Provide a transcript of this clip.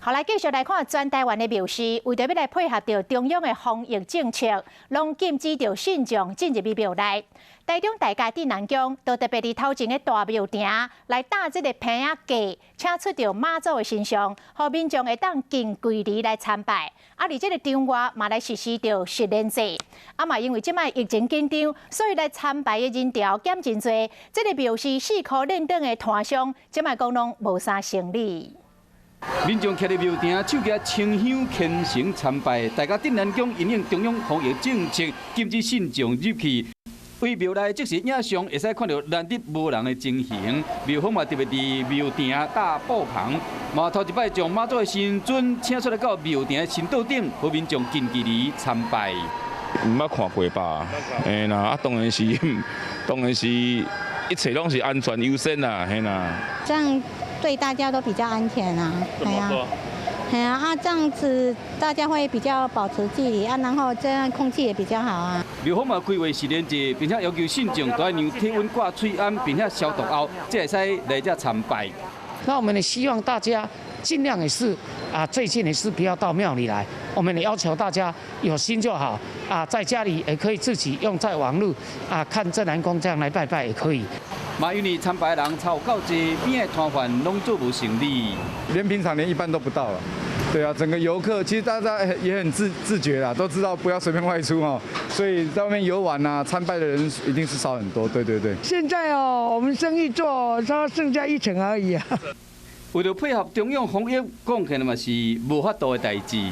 好，來繼續來看全台灣的廟寺，為著欲來配合著中央的防疫政策，攏禁止著信眾進入去廟內。台中大甲鎮瀾宮都特別佇頭前的大廟埕來搭這個棚仔架，請出著媽祖的神像，予民眾會當近距離來參拜。啊，佇這個場外嘛來實施著實聯制。啊嘛，因為這擺疫情緊張，所以來參拜的人潮減真濟。這個廟寺四箍輪轉的攤商，這擺講攏無啥生理。民眾徛佇廟埕，手舉清香虔誠參拜。大甲鎮瀾宮因應中央防疫政策，禁止信眾入去。對廟內即時影像會使看著難得無人的情形。廟方嘛特別佇廟埕搭布棚，嘛頭一擺將媽祖的神尊請出來到廟埕神桌頂，予民眾近距離參拜。毋捌看過吧？嘿啦，啊當然是，當然是一切攏是安全優先啦，嘿啦。這樣對大家都比較安全啊，係啊，係啊，啊這樣子大家會比較保持距離啊，然後這樣空氣也比較好啊。廟方嘛規劃實聯制，並且要求信眾都愛量體溫、掛喙罨，並且消毒後，才會使來遮參拜。那我們也希望大家盡量也是啊，最近也是不要到廟裡來。我們也要求大家有心就好啊，在家裡也可以自己用在網路啊，看鎮瀾宮這樣來拜拜也可以。嘛因為參拜人超夠濟，邊的攤販攏做無生意，連平常連一半都不到了。對啊，整個遊客其實大家也很自覺啦，都知道不要隨便外出哦，所以在外面遊玩啊、參拜的人一定是少很多。對對對。現在哦，我們生意做，差剩下一成而已啊。為了配合中央防疫，講起來嘛是無法度的代誌。